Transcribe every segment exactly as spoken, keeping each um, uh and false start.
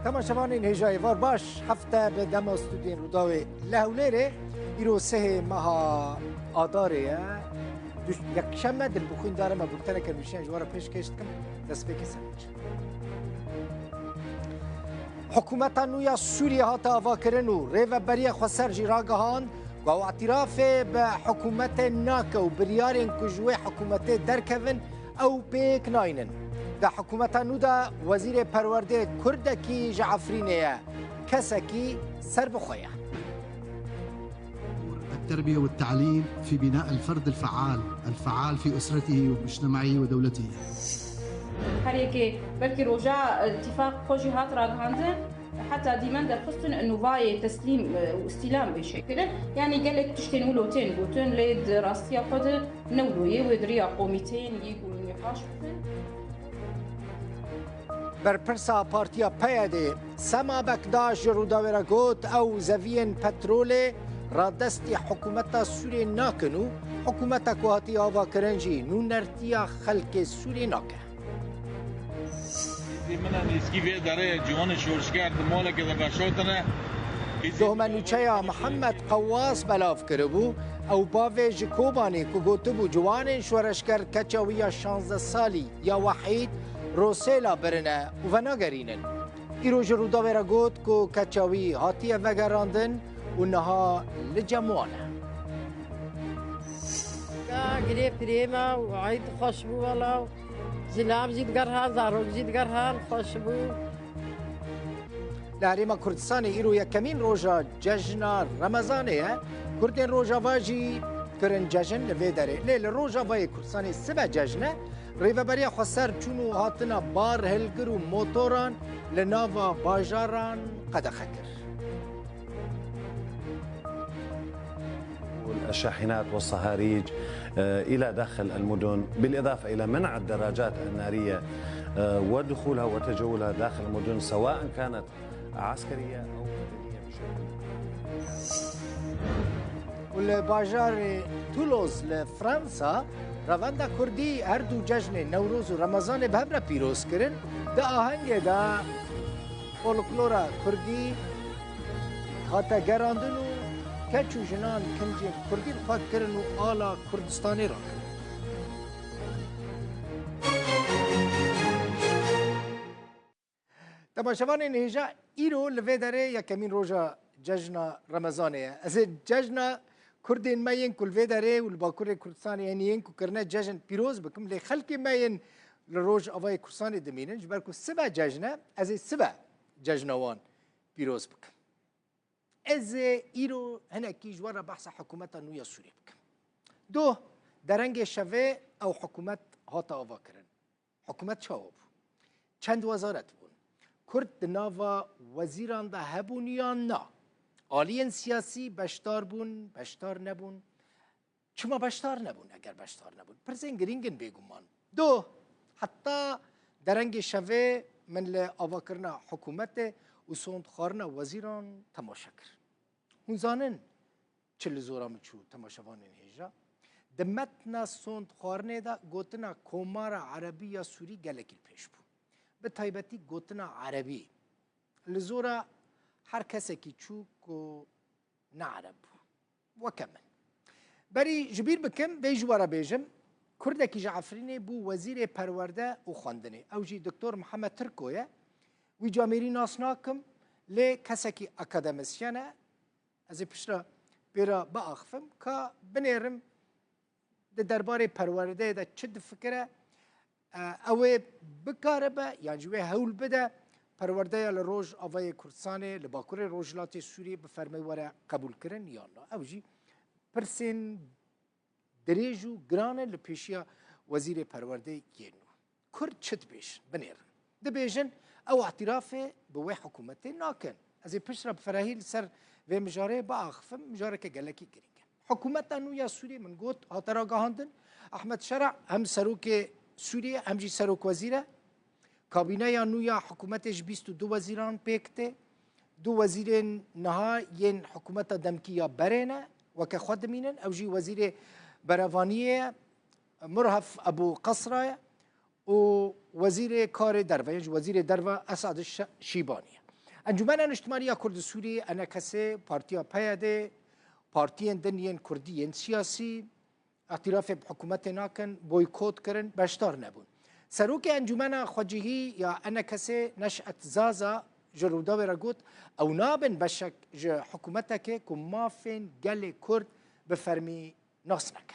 Temaşevanên hêja êvar baş, hefte bi dema stûdiyên Rûdawê li Hewlêrê. Îro sehê meha Adarê ye. Duş-, yekşeme dilbixwîn dare me bulteneke nûşiyan ji we re pêşkêş dikim. Destpêkê ser. Hikûmeta nû ya Sûriyê hate avakirin û Rêveberiya Xweser jî ragihand ku ew îtirafê bi hikûmetê nake û biryarên ku ji wê hikûmetê derkevin ew pêk naynin. Di hikûmeta nû de wezîrê perwerdê Kurdekî ji Efrînê ye, kesekî serbixwe ye. التربية والتعليم في بناء الفرد الفعال، الفعال في أسرته ومجتمعه ودولته. Her yekê belkî roja, e, tîfaq xwe jî hat ragihandin, heta dîmen derxistin nûvayê teslîm, e, û îstîlam bê çêkirin. Yanî gelek tiştên wilo tên gotin, lê di rastiya xwe de ne wilo yê, wê di riya komîteyên yek û nîqaş bikin. Berpirsa Partiya P Y D, Sema Bekdaş ji Rûdawê re got, ew zeviyên petrolê radestî hikûmeta Sûriyê nakin û hikûmeta ku hatiye avakirin jî nûnertiya xelkê Sûriyê nake. Hêzê min a nêzîkî vê derê ciwanên şorişger di maleke de veşartine. Hêzê Dohme nûçeya Mihemed Qewas belav kiribû, ew bavê ji Kobanê ku gotibû ciwanên şoreşger keça wî ya şazdeh salî ya Wehîd Rosêla birine û venagerînin. Îro ji Rûdawê re got ku keça wî hatiye vegerandin û niha li cem wan e. Ya girê pirê me û eyd xweş bû wela. Zilam jî digerhan, zarok jî digerhan, xweş bû. Li Herêma Kurdistanê îro yekemîn roja cejna Remezanê ye. Kurdên Rojava jî kirin cejn li vê derê. Lê li Rojavayê Kurdistanê sibe cejn e. Rêveberiya Xweser çûn û hatina bar, hilgir û motoran li nava bajaran qedexe kir. الشاحنات والصهاريج، آه، إلى داخل المدن، بالإضافة إلى منع الدراجات النارية، آه، ودخولها وتجولها داخل المدن، سواء كانت عسكرية أو مدنية بشكل. Û li bajarê Toulouse li Fransa, revenda Kurdî her du cejnên Newroz û Remezanê bi hev re pîroz kirin. Di ahengê de folklora Kurdî hate gerandin û keç û jinan kincên Kurdî li xwe kirin û ala Kurdistanê rakirin. Temaşevanên hêja, îro li vê derê yekemîn roja cejna Remezanê ye. Ez ê cejna Kurdên me yên ku li vê derê û li Bakurê Kurdistanê yên, yên ku kirine cejn pîroz bikim, lê xelkê me yên li Rojavayê Kurdistanê dimînin, ji ber ku sibe cejn e, ez ê sibe cejna wan pîroz bikim. Ez ê îro hinekî ji we re behsa hikûmeta nû ya Sûriyê bikim. Doh, derengê şevê ew hikûmet hate avakirin. Hikûmet çawa bû? Çend wezaret bûn? Kurd di nava wezîran de hebûn yan na? Aliyên siyasî beşdar bûn, beşdar nebûn? Çima beşdar nebûn, eger beşdar nebûn? Pirsên girîng in bêguman. Doh, heta derengê şevê min li avakirina hikûmetê û sondxwarina wezîran temaşe kir. Hûn zanin çi li zora min çû, temaşevanên hêja? Di metna sondxwarinê de gotina Komara Erebî ya Sûrî gelekî li pêş bû. Bi taybetî gotina Erebî li zora her kesekî çû ku ne Ereb bû. Weke min. Berî ji bîr bikim, vê ji we re bêjim, Kurdekî ji Efrînê bû wezîrê perwerde û xwendinê. Ew jî Doktor Mihemed Tirko ye. Wî camêrî nas nakim, lê kesekî akademisyen e. Ez ê piştre pê re biaxifim, ka binêrim di derbarê perwerdeyê de çi difikire, e, ew ê bikaribe, yan jî wê hewl bide perwerdeya li Rojavayê Kurdistanê, li Bakurê Rojhilatê Sûriyê bi fermê were qebûlkirin yan na. Ew jî pirsên dirêj û giran e li pêşiya Wezîrê Perwerdeyê yên nû. Kurd çi dibêjin? Binêrin. Dibêjin, ew îtirafê bi wê hikûmetê nakin. Ez ê piştre bi ferehî li ser vê mijarê biaxifim, mijareke gelekî girîng e. Hikûmeta nû ya Sûriyê, min got, hate ragihandin. Ehmed Şera hem serokê Sûriyê, hem jî serokwezîr e. Kabîneya nû ya hikûmetê ji bîst û du wezîran pêk tê. Du wezîrên niha yên hikûmeta demkî ya berê ne, weke xwe dimînin. Ew jî wezîrê berevaniyê ye, Murhef Ebû Qesra ye û wezîrê karê derve, yan jî wezîrê derve Esad Şe-, Şîbanî ye. Encûmena Niştimanî ya Kurd û Sûrî, ENKS, Partiya PYDê, partiyên din yên Kurdî yên siyasî, îtirafê bi hikûmetê nakin, boykot kirin, beşdar nebûn. Serokê Encûmena Xwecihî ya ENKSê Neşet Zaza ji Rûdawê re got, ew nabin beşek ji hikûmetekê ku mafên gelê Kurd bi fermî nas neke.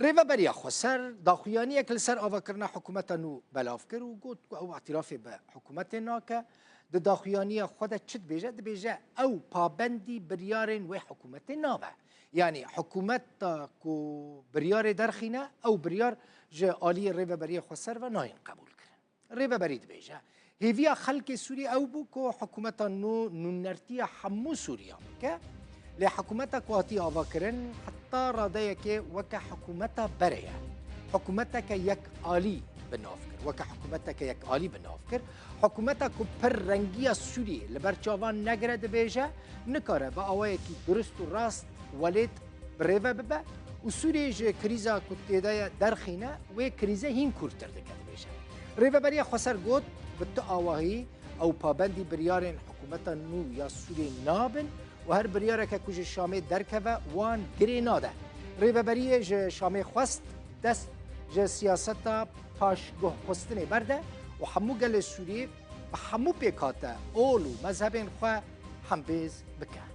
Rêveberiya Xweser daxuyaniyek li ser avakirina hikûmeta nû belav kir û got ku ew îtirafê bi hikûmetê nake. Di daxuyaniya xwe de çi dibêje? Dibêje ew pabendî biryarên wê hikûmetê nabe. Yanî hikûmeta ku biryarê derxîne, ew biryar ji aliyê Rêveberiya Xweser ve nayên qebûl kirin. Rêveberî dibêje, hêviya xelkê Sûrî ew bû ku hikûmeta nû nûnertiya hemû Sûriyan bike, lê hikûmeta ku hatiye avakirin heta radeyekê weke hikûmeta berê ye. Hikûmeteke yekalî bi nav kir, weke hikûmeteke yekalî bi nav kir. Hikûmeta ku pir rengiya Sûriyê li ber çavan negire dibêje, nikare bi awayekî durist û rast welêt bi rê ve bibe û Sûriyê ji krîza ku tê de ye derxîne, wê krîze hîn kûrtir dike, dibêje. Rêveberiya Xweser got, bi tu awahî ew pabendî biryarên hikûmeta nû ya Sûriyê nabin û her biryareke ku ji Şamê derkeve wan girê nade. Rêveberiyê ji Şamê xwest dest ji siyaseta paşguhxistinê berde û hemû gelê Sûriyê bi hemû pêkhate, ol û mezhebên xwe hembêz bike.